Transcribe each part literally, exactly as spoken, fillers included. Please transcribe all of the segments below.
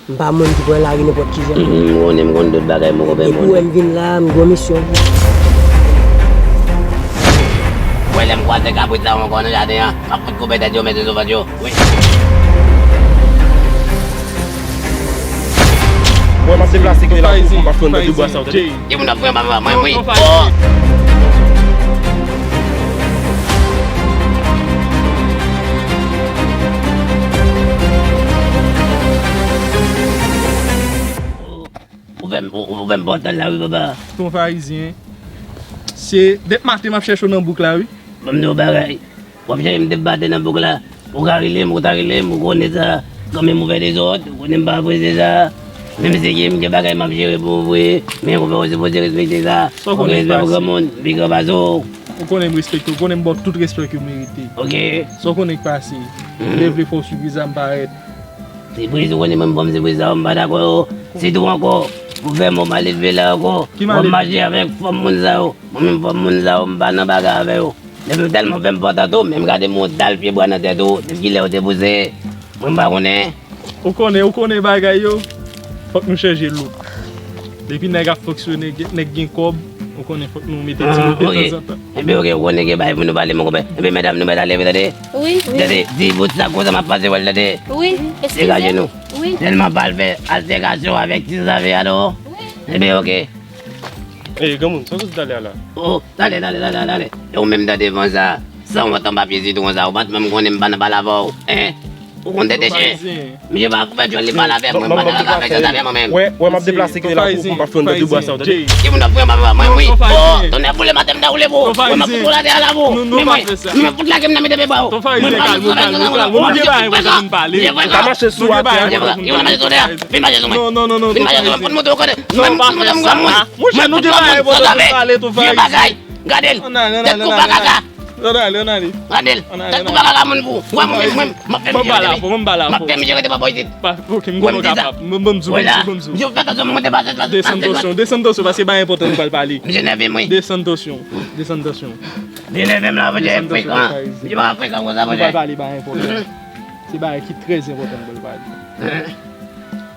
M pa moun ki pran lari nenpòt ki jan. M konnen, m konn tout bagay, mon konpè, m konnen. Depi w wè m vin la, m gen yon misyon. Ou wè lè m kwaze kabrit la ankò nan jaden an, m ap fout koupe tèt yo, mete sou vant yo. Wi. Mwen, m ap deplase ke la pou m pa fè yon nan de bwa sa, w tande? Ki moun ap fè anba bwa mwen, wi. Oh! Ou fè m, ou, ou fè m pòtal la, wi, papa. Ton Farizyen. Se dèp maten m ap chèche w nan bouk la, wi. Ban m di w bagay. W ap chèche m te bate nan bouk la. Ou ka rele m, ou ta rele m, ou konnen sa. Kanmenm ou fè dezòd, ou konnen m pa apresye sa. Menm si gen, m gen bagay m ap jere pou ou vre. Men konpè, ou sipoze respekte sa. Sa w konnen k pase? Respè pou granmoun, pi gran pase w. Ou konnen m respekte w, ou konnen m ba w tout respè ke w merite. Ok. Sa w konnen k pase? M te vle fè w sipriz la, m parèt. Sipriz, ou konnen mwen, m ban m sipriz sa yo, m pa dakò yo. Sitou ankò, pou fè m, w ap leve la ankò. W ap mache avèk fòm moun sa yo. Mwen menm fòm moun sa yo, m pa nan bagay avè yo. Depi m tèlman fè m pòtan tou, men m gade m yon dal pye bwa nan tèt ou, depi kilè ou te pouse, mwen m pa konnen. Ou konnen, ou konnen bagay yo, fòk nou chanje look. Depi nèg ap fonksyone, gen- nèg gen kòb, ou konnen fòk nou mete ti look de tanzantan. Enben, ok, ou konnen gen bagay pou nou pale, mon konpè. Enben, medam, nou mèt ale, wi, tande. Wi, wi. Tande, di bout sa konsa m ap pase wè l, tande. Wi, eskize. Degaje nou. Wi. Tèlman pral fè altèkasyon avèk ti zave a, non? Wi. Enben, ok. Ey, granmoun, sa w sot talè a la? Oh, talè, talè, talè, talè. E ou menm nan devan sa, san wont anba pye sitwon sa, ou pa t menm konnen m pa nan pale avè w, en? Ou konn tete chen? Misye pa fè djòl li pale avè mwen, m pa nan bagay avèk sa, avè mwen menm. Wè, wè, m ap deplase kite la pou, pou m pa fè yon nan de bwa sa, w tande? Ki moun ap fè anba bwa mwen, wi? Oh, tonnè boule, maten m ta woule pou ou. Wè, m ap fout ou atè a la pou ou. Men mwen, men mwen fout lage m nan mitan pye bwa ou. Mwen pa fout travay nan nan. Ou pa mache sou atè a. Ki moun ap mache sou atè a? Vin mache sou mwen. Non, non, non, non, vin mache sou mwen, fout monte w konnen. Non, pa fè sa. Monchè, nou te bay enpòtans pou pale, tou Farizyen. Vye bagay. Gade l. Tèt koupa kaka. Ann ale, ann ale. Gade l. Tèt koupa kaka moun pou. Wè mwen menm, mwen, m ap fè misye rete. M ap fè misye rete pa bò isit. Ok, m konnen w kapab. Mwen, mwen di w, mwen di w, mwen di w. Misye fè tansyon mwen te pase. Desann tansyon, desann tansyon, paske bagay enpòtan nou pral pale. Misye nève m, wi. Desann tansyon, desann tansyon. Misye nève m la, misye frekan. Misye pa frekan konsa, monchè. Nou pral pale bagay enpòtan. Se bagay ki trè enpòtan nou pral pale.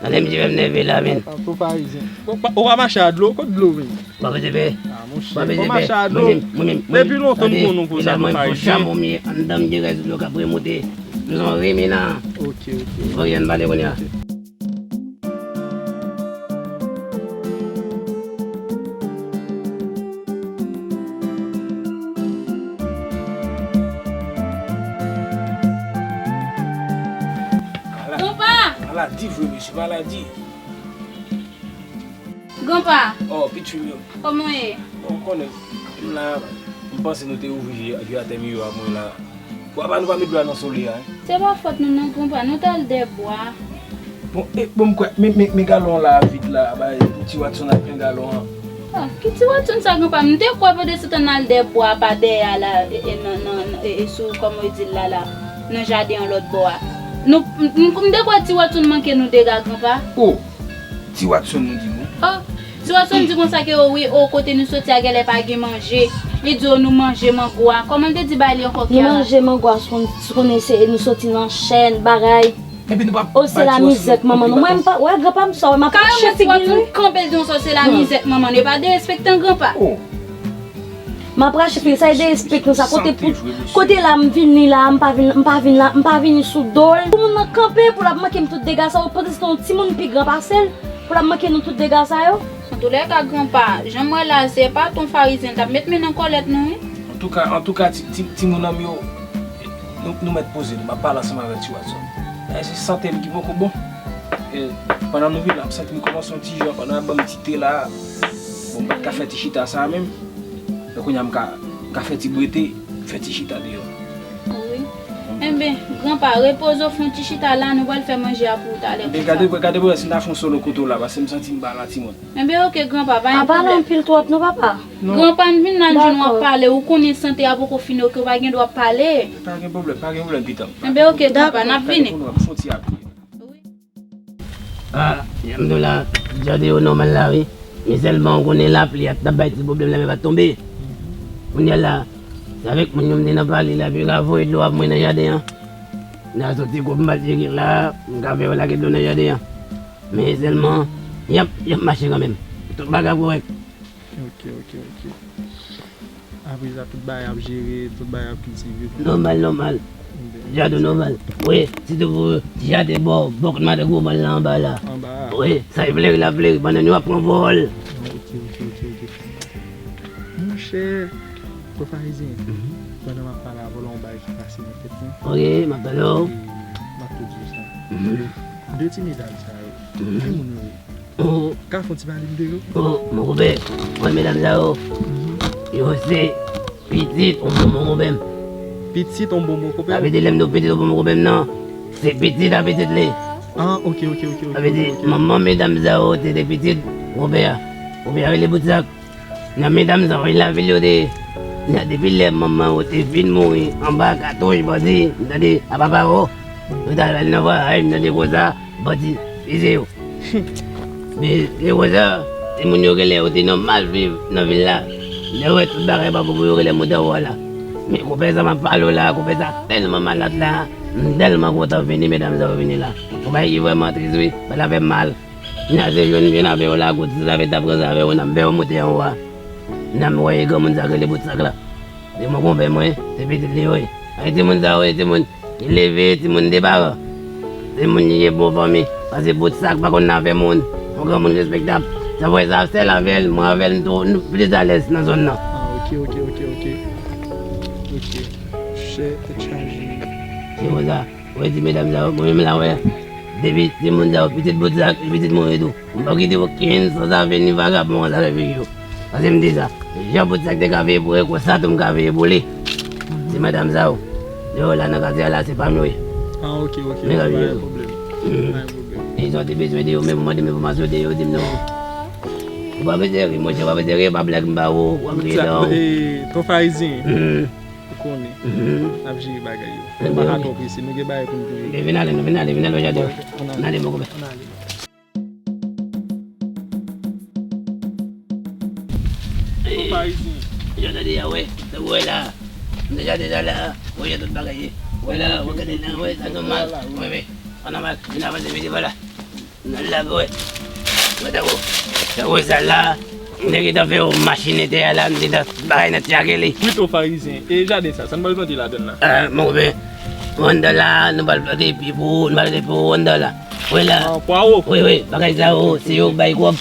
Tande misye fè m nève la, men. Tonton Farizyen. Ou pa, ou pa mache a dlo, kot dlo vini? Pa vin pè. Ah, monchè, pa mache a dlo. Depi lontan m konnen w konsa, Tonton Farizyen. Mwen fò chanm ou, men anndan m gen rès dlo k ap remonte. M se yon rimina. Ok, ok. Ok, ann pale kounye a. Granpa! Maladi vre, mesye, maladi. Granpa! Oh, pitit fi m yo. Kòman w ye? Bon, ou konnen, m la, m panse nou te ouvri vye, vye atè miyo a pou mwen la. Papa, nou pa met dlo a nan solèy la, en. Se pa fòt nou non, granpa, nou t al dèyè bwa. Bon, e, bon, m kwè, men, men, men galon la vid la, bay Ti Watson al pran galon an. Ah, ki Ti Watson sa, granpa? M te kwè pandan se tan n al dèyè bwa pa dèyè a la, e, e, nan, nan, nan, e, e, sou, kòman yo di l la, la, nan jaden an lòt bò a. Nou, m, m, m te kwè Ti Watson manke nou dega, granpa. Oh! Ti Watson nou di nou. Oh, Ti Watson di konsa ke, oh, wi, oh, kote nou soti a genlè pa gen manje. Li di, oh, nou manje mango a. Kòman l te di bagay li ankò, Kiara? Nou manje mango a, sou, sou konnen se, nou soti nan chèn, bagay. Epi nou pa bay Ti Watson. Oh, se lamizè k manman nou. Mwen, m pa, wè, granpa m sa, wè, m ap rache figi l, wi. Kanpe l di yon sa, se lamizè k manman nou. E pa derespektan, granpa. Oh. M ap rache figi l, sa e derespektan sa. Kote pou, kote la m vini la, m pa vin, m pa vin la, m pa vini sou do l. Pou moun nan kanpe, pou l ap manke m tout dega sa yo, pandan se tan yon timoun pi gran pase l, pou l ap manke nou tout dega sa yo. Antoulèka, granpa, jan m wè la, se pa Ton Farizyen t ap met men nan kòlèt nou, wi. Antouka, antouka, ti, ti, timoun an m yo, nou, nou mèt poze nou, m ap pale ansanm avèk Ti Watson. E se sante m ki poko bon. E pandan nou vin la, m santi m kòmanse yon ti jan, pandan y ap ban m ti te la, bon, m pa t ka fè ti chita sa menm. Men kounye a m ka, m ka fè ti bwete, fè ti chita deyò. Wi. Enben, granpa, repoze w, fè yon ti chita la, nou pral fè manje a pou ou talè. Enben, gade, gade pou wè si m ta fè yon solo kote w la, paske m santi m pa la timoun. Enben, oke, granpa, pa gen pwoblèm. Pa pale anpil twòp non, papa. Granpa, n vin la, n jwenn w ap pale, ou konnen sante a poko fini, oke, ou pa gen dwa ap pale. Pa gen pwoblèm, pa gen pwoblèm, pitit. Enben, oke, granpa, n ap vini. Wi. Ah, jan m di w la, jan de yo nòmal la, wi. Men sèlman ou konnen lapli a t ap bay ti pwoblèm la, men pa t tonbe. Kounye a la, se avèk moun yo m te nan pale la, pou yo ka voye dlo a pou mwen nan jaden an. N a soti kou m pati gen la, m ka fè yo lage dlo nan jaden an. Men sèlman, y ap, y ap mache kanmenm. Tout bagay ap kòrèk. Ok, ok, ok. Apre sa, tout bagay ap jere, tout bagay ap kiltive. Nòmal, nòmal. Jaden nòmal. Wi, sitou pou ti jaden bò, bò kote madan gwo bal la anba la. Anba a. Wi, sa e fleri la fleri, bannann yo ap pran vòl. Ok, ok, ok, ok. Monchè, Tofarizyen, pandan m ap pale avè w la, yon bagay ki pase nan tèt mwen. Ok, m ap tande w. E m ap tou di w sa. De ti medam sa yo, ki moun yo ye? Ou ka fè yon ti pale m de yo? Oh, mon konpè, mwen medam sa yo, yo se pitit yon bonbon konpè m. Pitit yon bonbon konpè? Sa vle di lè m di w pitit yon bonbon konpè m nan, se pitit a pitit li. Ah, ok, ok, ok, ok. Sa vle di manman medam sa yo te de pitit konpè a. Konpè a rele Boutsak. Nan medam sa yo, e lavil yo te ye. Nan depi lè manman yo te fin mouri anba katouch bandi, m tande a papa yo, yo t al nan vwayay, m tande konsa, bandi fize yo. Men se konsa, timoun yo genlè yo te nòmal viv nan vil la. Lè yo wè tout bagay pa bon pou yo genlè moute anwo a la. Men konpè sa m ap pale w la, konpè sa tèlman malad la, m tèlman kontan vini, medam sa yo vini la. Yon bagay ki vrèman tris wi, bagay la fè m mal. Nan se jwenn vin avè yo la, kout si sa fè t ap ranse avè yo, nan m fè yo moute anwo a. Nan m wè granmoun sa k rele Boutsak la. Se mon konpè mwen, se pitit li yo ye. Ay timoun sa yo ye, timoun ki leve, timoun de paran. Timoun ki gen bon fanmi. Paske Boutsak pa konn nan afè moun. Yon granmoun respektab. Sa fè sa sèl avè l, mwen avè l, nou tou, nou plis alèz nan zòn nan. Ah, ok, ok, ok, ok. Ok. Chè tèt chaje. Se konsa. Wè ti medam sa yo, mwen menm la wè. Depi timoun sa yo, pitit Boutsak, pitit mwen yo tou. M pa kite okenn sanzave ni vagabon ansanm avèk yo. Paske m di sa, jan Boutsak te ka veye pou yo, konsa tou m ka veye pou li. Ti medam sa yo, yo la nan katye a la, se pa m yo ye. Ah, ok, ok. Men pa gen pwoblèm. Pa gen pwoblèm. E sa w te bezwen de yo, men pou mande m enfòmasyon de yo, di m non. Ou pa bezwen ri, monchè, ou pa bezwen ri, e pa blag m ba ou, w ap ri non. Tofarizyen. Ou konnen, n ap jere bagay yo. Nou pa ka twò prese, nou gen bagay pou n jere. Vin ale, nou vin ale, vin ale, jade. Ann ale, mon konpè. Ann ale. Jan tande a, wè, sa wè la. M deja deja la, wè jan tout bagay ye. Wè la, wè gade la, wè sa nòmal. Wè, wè, sa nòmal. Vin avanse, vin devan la. Nan la, wè. Wè, tankou, tankou sa la, m te gentan fè yon machin nan tè a la, m te nan bagay nan tyake li. Pito farizyen, e jaden sa, sa n pral plante ladann la? Ah, mon konpè, anndan la, nou pral plante epi pou, nou pral plante pou anndan la. Wè la. Ah, pwawo. Wi, wi, bagay sa yo, se yo bay kòb.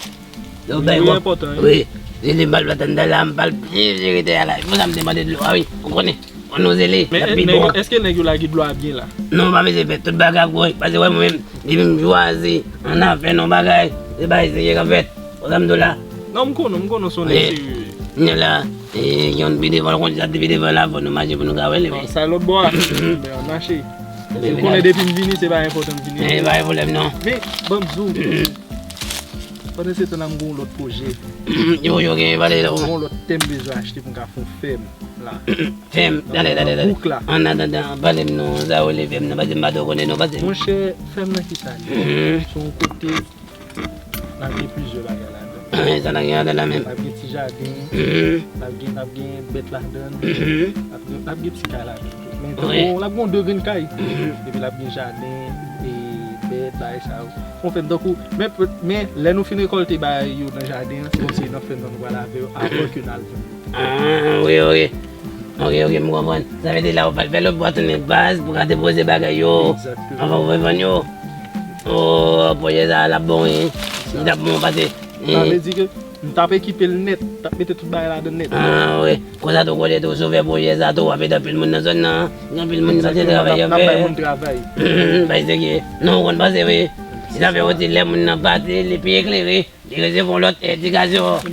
Yo bay kòb. Wi, se li m pral plante anndan la, m pral byen jere tè a la. E pou sa m te mande dlo a, wi, ou konnen. Ann nou zele, l ap pi bon. Men èske nèg yo lage dlo a byen la? Non, pa bezwen pè, tout bagay ap kòrèk, paske wè mwen menm, depi m chwazi ann afè nan bagay, se bagay serye k ap fèt. Ou sa m di w la? Non, m konnen, m konnen se yon nèg serye. Nèg la, e, yon pi devan, l konn sa depi devan la, fò nou mache pou nou ka wè li, wi. Sa lòt bò a. Ann mache. Ou konnen depi m vini, se pa enpòtan m vini. E, pa gen pwoblèm non. Men, ban m di w, pandan se tan la, m gen yon lòt pwojè. Yo, yo, gen pale la. M gen yon lòt tè m bezwen achte pou m ka fè yon fèm la. Fèm, tande, tande, tande. Bouk la. An atandan, pale m non, sa yo rele fèm nan, paske m pa twò konnen non, paske. Monchè, fèm nan ki sa li ye? Se yon kote n ap gen plizyè bagay ladan. Sa n ap gen ladan la menm? N ap gen ti jaden, n ap gen, n ap gen bèt ladan, n ap gen, n ap gen ti kay ladan tou. Men tankou n ap gen yon de grenn kay, epi n ap gen jaden, e bèt, bagay sa yo. Yon fèm tankou, men, men lè nou fin rekòlte bagay yo nan jaden an, se kòmsi nan fèm nan nou pral avè yo avan ke n al vann yo. Ah, wi, wi. Ok, ok, m konprann. Sa vle di la ou pral fè lòt bwa tounen baz pou ka depoze bagay yo. Egzakteman. Anvan ou fè vann yo. Oh, pwojè sa a l ap bon, wi. Li t ap bon pase. Sa vle di ke m t ap ekipe l nèt, t ap mete tout bagay ladan nèt. Ah, wi. Konsa tou kote tou sou fè pwojè sa tou, w ap ede anpil moun nan zòn nan. Gen anpil moun pa gen travay y ap fè. N ap bay moun travay. Bay serye. Non, ou konn pase, wi. Sa fè yo di lè moun nan pati, li pi eklere. Li resevwa yon lòt edikasyon.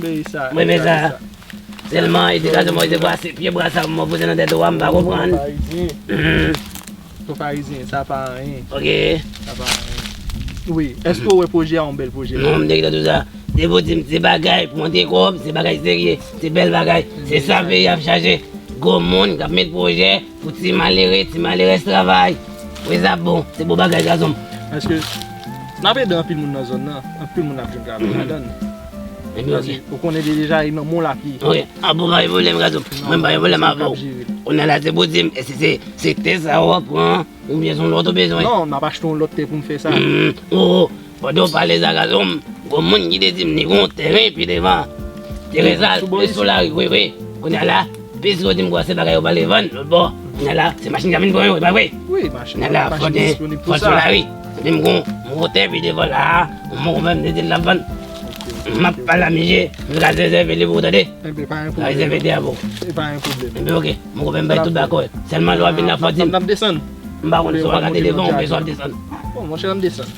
Mwen renmen sa. Sèlman edikasyon mwen resevwa se pye bra sa mwen poze nan tèt ou a, m pa konprann. Tonton Farizyen, sa pa anyen. Ok. Sa pa anyen. Wi, èske w wè pwojè a yon bèl pwojè? Non, m te gentan di w sa. Depi w di m se bagay pou monte kòb, se bagay serye, se bèl bagay. Se sa peyi ap chache. Gwo moun k ap met pwojè pou ti malere, ti malerèz travay. Wi, sa bon. Se bon bagay, gason m. Paske n ap ede anpil moun nan zòn nan. Anpil moun ap jwenn travay ladan l. Paske ou konnen deja e nan men w l ap ye. Ok. Ah, bon, pa gen pwoblèm, gason m. Mwen pa gen pwoblèm avè w. Kounye a la, se pou di m, èske se, se tè sa w ap pran, oubyen se yon lòt ou bezwen? Non, m ap achte yon lòt tè pou m fè sa. Oh, oh. Pandan w pale sa, gason m, gon moun ki te di m li gon teren pi devan. Teren sa, sou bò isit, sou lari, wi, wi. Kounye a la, piske yo di m kwè se bagay yo pale vann lòt bò. Kounye a la, se machin k ap vin pran yo, e pa vre? Wi, machin, kounye a la, machin fò gen, disponib pou sa. Fò sou lari. Epi m gon, m gon tè pi devan la a, m gon menm de tèt l ap vann. M ap pale a misye, m ka rezève li pou ou tande. Enben, pa gen pwoblèm. M ka rezève tè a pou ou. E pa gen pwoblèm. Enben, oke, m gon menm bay tout dakò. Sèlman lè w ap vin la, fò di m. N ap desann. M pa konn si w a gade devan ou bezwen ap desann. Bon, monchè, n ap desann.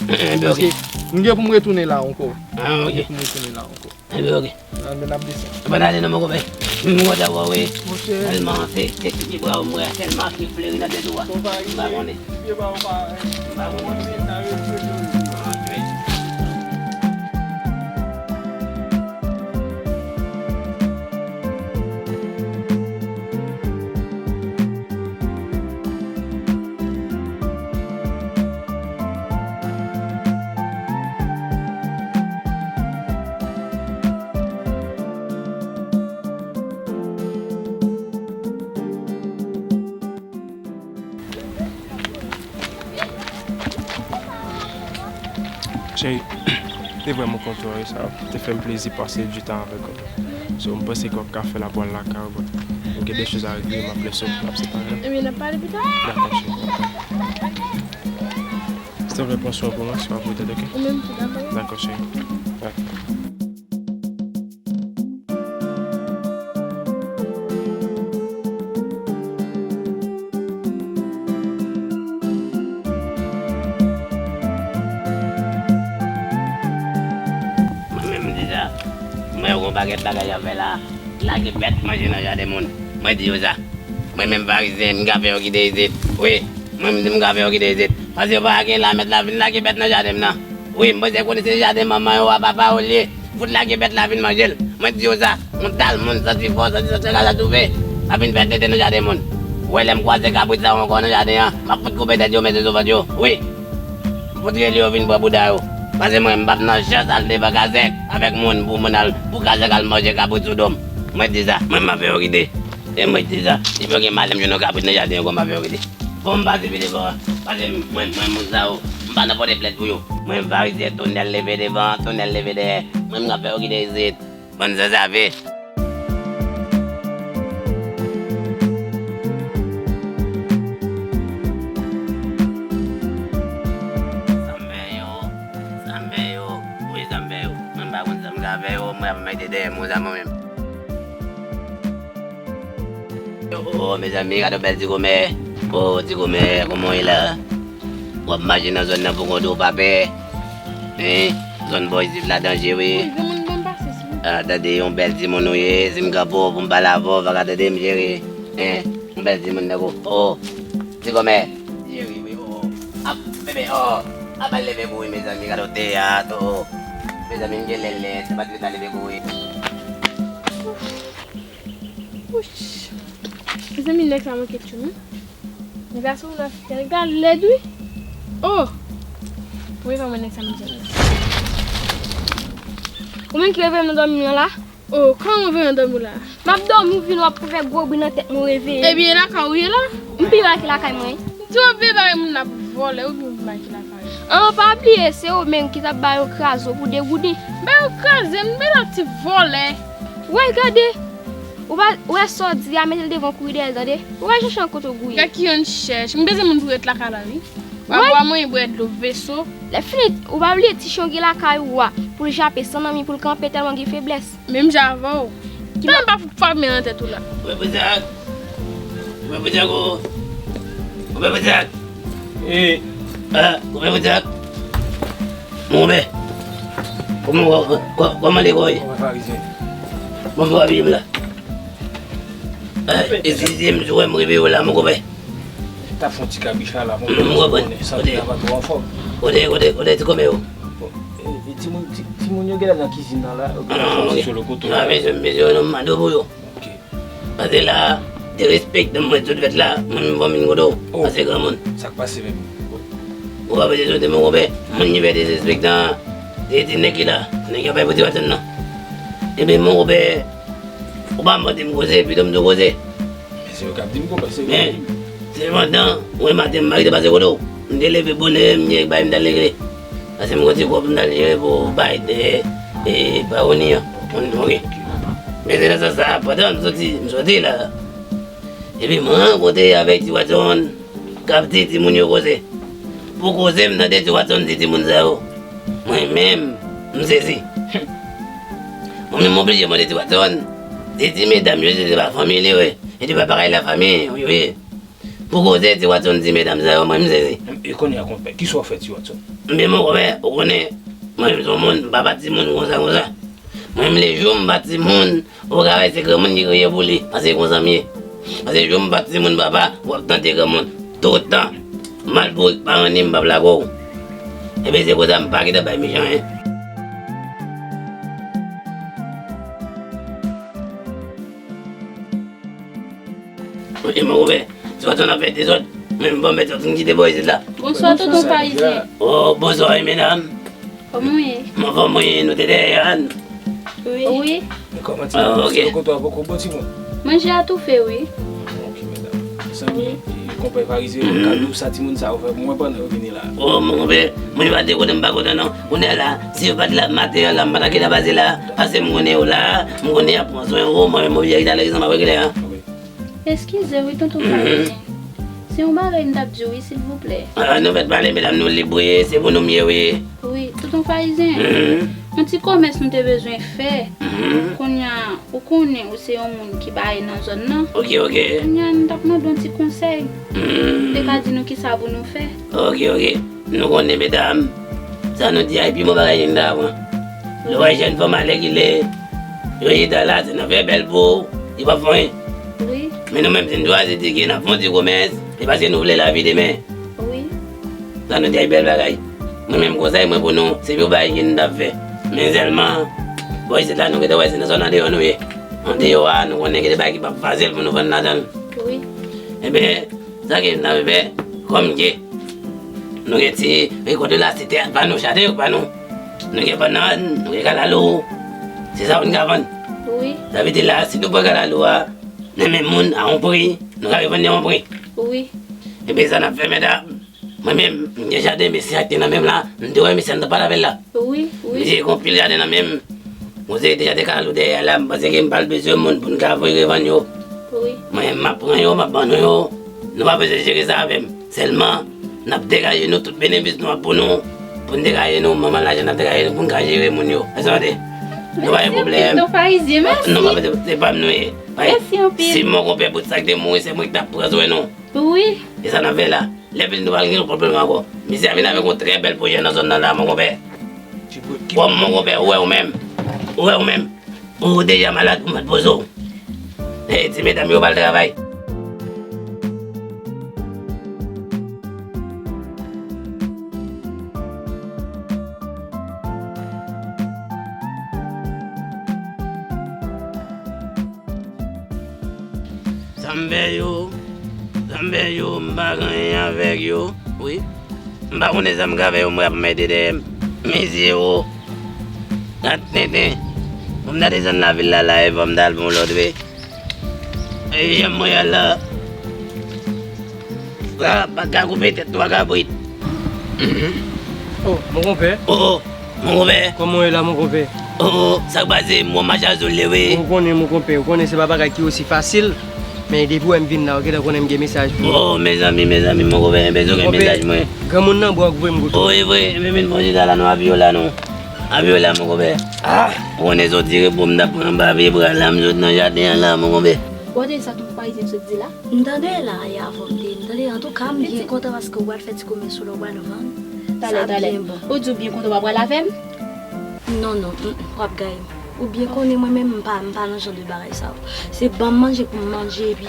Paske m gen pou m retounen la ankò. Ah, ok. M gen pou m retounen la ankò. Enben, ok. Enben, n ap desann. Epa n ale non, mon konpè. M kontan wè w, wi. Monchè. Tèlman se, se ti bra w m wè a, tèlman ki fleri nan tèt ou a. M pa konnen. M pa konnen. Cheri, te vrèman kontan wè sa. Te fè m plezi pase di tan avèk ou. So, m panse ke w ap ka fè l apre w al lakay ou, but m gen de choz a regle, m ap lese w, n ap separe. Ebyen, n ap pale pita. Dakò, cheri. Silvouplè, pran swen pou mwen, swa pou tèt, ok? Ou menm tou, dakò? Dakò, cheri. Bye. Mwen menm deja, mwen wè yon pakèt bagay y ap fè la. Lage bèt manje nan jaden moun. Mwen di yo sa. Mwen menm Farizyen, m ka fè yo kite isit. Wi, mwen menm m ka fè yo kite isit. Paske yo pa gen la, mèt la vin lage bèt nan jaden m nan. Wi, m bezwen konnen se jaden manman yo a, papa yo l ye. Fout lage bèt la vin manje l. Mwen di yo sa, yon dal moun santi fò, santi santi kaka twouve. Ap vin fè tete nan jaden moun. Ou wè lè m kwaze kabrit sa yo ankò nan jaden an, m ap fout koupe tèt yo, mete sou vant yo. Wi. M fout rele yo vin pran bouda yo. Paske mwen, m p ap nan chans al devan kazèk avèk moun pou moun al, pou kazèk al manje kabrit sou do m. Mwen di sa, mwen m ap fè yo kite. E mwen di sa, depi yo gen malè m jwenn yon kabrit nan jaden yo, kòman m ap fè yo kite? Bon, m pase pi devan, paske mwen, mwen, moun sa yo, m pa nan pote plent pou yo. Mwen, Farizyen, tonnè leve devan, tonnè leve dèyè. Mwen, m ap fè yo kite isit. Bann zanzave. Sa m fè yo, sa m fè yo, wi, sa m fè yo. Mwen, m pa konn sa m ka fè yo, mwen ap mete dèyè m konsa mwen menm. Oh, mezanmi, gade yon bèl ti kòmè. Oh, ti kòmè, kòman w ye la? W ap mache nan zòn nan poukont ou, pa pè? Hein? Zòn bò isit la danje, wi. Wi, granmoun, ban m pase, silvouplè. Ah, tande, yon bèl timoun ou ye. Si m kanpe w pou m pale avè w, w pa ka tande m, cheri. Hein? Yon bèl timoun nèg ou. Oh, ti kòmè. Cheri, wi, oh, oh. Ap, bebe, oh. Ap al leve kouri, mezanmi, gade yon teyat, oh. Mezanmi, m gen lèl lè, se pa t ret al leve kouri. Wouch! Mezanmi, nèg sa manke tchoul, wi. Nèg la sou la, nèg la lèd, wi. Oh! Wi, pa mwen nèg sa manke tchoul. Ou menm ki reveye m nan dòmi m nan la? Oh, kòman ou reveye m nan dòmi w la? M ap dòmi, ou vin w ap fè gwo bri nan tèt mwen, ou reveye m. Ebyen, e lakay ou ye la? M pi mal ki lakay mwen. M di w ap veye bagay moun ap vòlè, ou vin mal ki lakay ou. An, pa bliye, se ou menm ki t ap ba yo kraze w pou de gouden. Ba yo kraze m, men la ti vòlè. Wè, gade. Ou pa, ou wè sa w di a, mete l devan w kouri dèyè l, tande. Ou pa chèche an kote w gouye. Gad ki yonn chèch. M bezwen moun pou ret lakay la, wi. W ap bwè mwen, bwè dlo veso. Lè fini, ou pa bliye ti chan gen lakay ou a, pou l jape san nanm li, pou l kanpe tèlman gen feblès. Menm jan avè w. Ki tan m pa fout fòme nan tèt ou la. Koupe pou zak. Koupe pou zak, o. Koupe pou zak. E. A, koupe pou zak. Mon pè. Kòman, kò-, kò-, kòman li kò ye? Mon pè Farizyen. Bon, fò abiye m la. A, eskize m, si w wè m reveye w la, mon konpè. T ap fè yon ti kabicha la, bon, m konprann. Santi la pa twò anfòm. Kote, kote, kote ti kòmè yo? Bon, e, e, timoun, ti, timoun yo genlè nan kizin nan la, yo genlè nan sou le kote. A, mesye, mesye, non, m mande w pou yo. Ok. Paske la, derespektan mwen sot fèt la, mwen menm fò m vin kote w. Oh. Paske granmoun. Sa k pase menm? Ou pa bezwen sote, mon konpè. Moun ki fè derespektan an, se ti nèg ki la. Nèg ki ap bay poti maten nan. Ebyen, mon konpè, ou pa mande m koze, pito m di w koze. Men se yo k ap di m konpè, se yo k ap di m. Men, se pandan, mwen maten, m pa kite pase kote w. M te leve bonè, m gen bagay m t al regle. Paske m gon ti kòb m t al jere pou bay tè e pawoni an. Oke. Men se nan sans sa, pandan m soti, m soti la. Epi m rankontre avèk Ti Watson k ap di timoun yo koze. Pou koze m tande Ti Watson di timoun sa yo. Mwen menm, m sezi. Mwen menm m oblije mande Ti Watson. Li di medam yo se pa fanmi li, wi. Li di pa bagay lafanmi, wi, wi. Pou koze Ti Watson di medam sa yo, mwen m sezi. E kounye a konpè, kisa w fè Ti Watson? Men mon konpè, ou konnen, mwen menm se yon moun, m pa bat timoun konsa, konsa. Mwen menm lejou m bat timoun, ou ka wè se granmoun ki kriye pou li, paske konsa m ye. Paske jou m bat timoun papa, w ap tande granmoun. Toutan, malpourik pa ranni m p ap lage w. Ebyen se konsa m pa gentan bay mechan anyen. Oke, mon konpè, Ti Watson ap fè dezòd. Men bon, mèt Watson kite bò isit la. Bonswa, tonton Parizyen. Oh, bonswa, wi, medam. Kòman w ye? M anfòm, wi, nou te dèyè a. Wi. Wi. Men kòman ti Ah, ok. Ti kokoto a poko bon, timoun? Manje a toufe, wi. Ok, medam. Mezanmi, e, konpè Parizyen, ka di w sa timoun sa yo fè pou mwen pandan yo vini la. Oh, mon konpè, mwen pa te konnen, m pa kontan non. Kounye a la, si yo pa t la maten an la, m pa ta gentan pase la. Paske m konnen yo la, m konnen y ap pran swen yo, mwen menm m oblije rete alèz ansanm avèk lè a. Wi. Eskize wi, tonton Farizyen. Se yon bagay m t ap di w wi, silvouplè. Ah, nou mèt pale, medam, nou lib wi, se pou nou m ye wi. Wi, tonton Farizyen. Mhm. Yon ti kòmès nou te bezwen fè. Mhm. Kounye a, ou konnen, ou se yon moun ki bare nan zòn nan. Ok, ok. Kounye a, nou t ap mande yon ti konsèy. Mhm. Ou te ka di nou kisa pou nou fè. Ok, ok. Nou konnen, medam, sa nou di a, epi bon bagay nou ta pran. Lè w wè jèn fanm alèkile, yo chita la, se nan fè bèl pou yo, yo p ap fè anyen. Wi. Men nou menm, si n chwazi di ke n ap fè yon ti kòmès, se paske nou vle lavi demen. Wi. Sa nou di a, bèl bagay. Mwen menm, konsèy mwen pou nou, se yon bagay ke nou t ap fè. Men sèlman, bò isit la, nou gentan wè se nan zòn andeyò nou ye. Andeyò a, nou konnen gen de bagay ki p ap fasil pou nou vann ladan l. Wi. Enben, sa ke n ap fè, kòm ke nou gen ti rekòt la, se tè a pa nou, jaden yo pa nou. Nou gen bannann, nou gen kalalou. Se sa pou n ka vann. Wi. Sa vle di la, si nou pran kalalou a nan men moun a yon pri, nou ka revann li a yon pri. Wi. Enben, sa n ap fè, medam, mwen menm, m gen jaden, mesye a ki te nan men m la, m te wè mesye a, m t ap pale avè l la. Wi, wi. Mesye gen yon pil jaden nan men m. Yon seri de jaden kalalou dèyè a la, m panse ke m pral bezwen moun pou n ka voye revann yo. Wi. Mwen, m ap pran yo, m ap ban nou yo. Nou pa bezwen jere sa avè m. Sèlman, n ap degaje nou, tout benefis nou ap pou nou. Pou n degaje nou, manman lajan n ap degaje nou pou n ka jere moun yo. Èske w tande? Nou pa gen pwoblèm. Tonton Farizyen, mèsi. Non, pa bezwen, se pa m nou ye. Mèsi anpil. Si mon konpè bout sa k te mouri, se mwen ki t ap pran swen nou. Wi. E sa n ap fè la. Lè vini nou pral gen yon pwoblèm ankò. Misye a vin avèk yon trè bèl pwojè nan zòn nan la, mon konpè. Kòm mon konpè, ou wè ou menm. Ou wè ou menm. Ou deja malad, ou mèt poze w. E ti medam yo pral travay. Sa m fè yo, sa m fè yo, m pa gen anyen avèk yo, wi. M pa konnen sa m ka fè yo, mwen ap mède dèyè m. Mezye o, gad tenten. Fò m ta desann lavil la, la, e fò m ta al pou yon lòt, wi. E, janm mwen al la. Sa pa ka koupe tèt twa kabrit. Oh, mon konpè. Oh, oh, mon konpè. Kòman w ye la, mon konpè? Oh, oh, sa k pase? Mwen mache a zole, wi. Ou konnen, mon konpè, ou konnen se pa bagay ki osi fasil. Men depi w wè m vin la, ou gentan konnen m gen mesaj pou ou. Oh, mezanmi, mezanmi, mon konpè, enben, ou gen mesaj mwen. Granmoun nan bwa w voye m kote. Oh, e vre, enben, vin pran chita la, non, avyola, non. Avyola, mon konpè. Ah! Ou konnen soti repo m t ap pran anba pye bra la, m sot nan jaden an la, mon konpè. Gade sa tout Parizyen sot di la. M tande la, e avan m te, m tande, antouka, m byen kontan paske w pral fè ti komès ou la, w pral vann. Talè, talè. Ou di w byen kontan w ap pral avè m? Non, non, mm, mm, w ap gaye m. Ou byen konnen mwen menm, m pa, m pa nan jan de bagay sa yo. Se ban m manje pou m manje, epi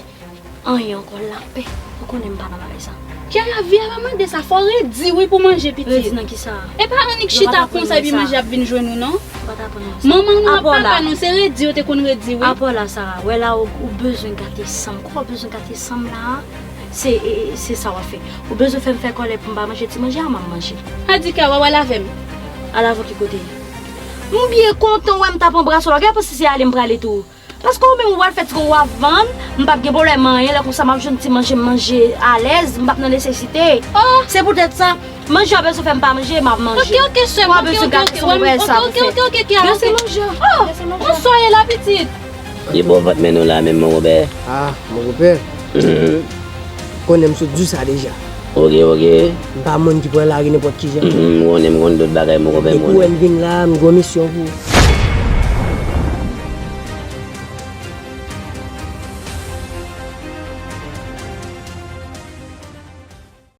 anyen ankò, lapè. Ou konnen m pa nan bagay sa. Kiara, vi a pa mande sa, fò w redi wi pou manje, pitit. Redi nan kisa? E pa annik chita konsa epi manje ap vin jwenn ou, non. Manman nou ak papa nou, se redi yo te konn redi, wi. Apò la, Sara, wè la, ou, ou bezwen gate san m. Kòman w bezwen gate san m la a? Se, e, e, se sa w ap fè. Ou bezwen fè m fè kòlè pou m pa manje ti manje a, m ap manje. Adika, w a, w al avè m. Al avè w ki kote? M byen kontan wè m t ap anbrase w la. Ou gen panse se ale m prale tou? Paske ou menm ou pral fè ti kòb ou ap vann, m p ap gen pwoblèm anyen, lè konsa m ap jwenn ti manje m manje alèz, m p ap nan nesesite. Oh, Se poutèt sa, manje w bezwen fè m pa manje, m ap manje. Ok, ok, sè m, Ou ok, bezwen ok, gade ok, sou wè m, wè ok, sa pou ok, fè. ok, ok, Kiara, Bese ok. manje. Oh, Bese manje. Bonswa, e la pitit. Li bon vant men nou la menm, mon Robè. Ah, mon Robè. Konnen m sot di w sa deja. Ok, ok. M pa moun ki pran lari nenpòt ki jan. M konnen m konn tout bagay, mon Robè, Depi m w wè konnen. M vin la, m gen yon misyon pou ou.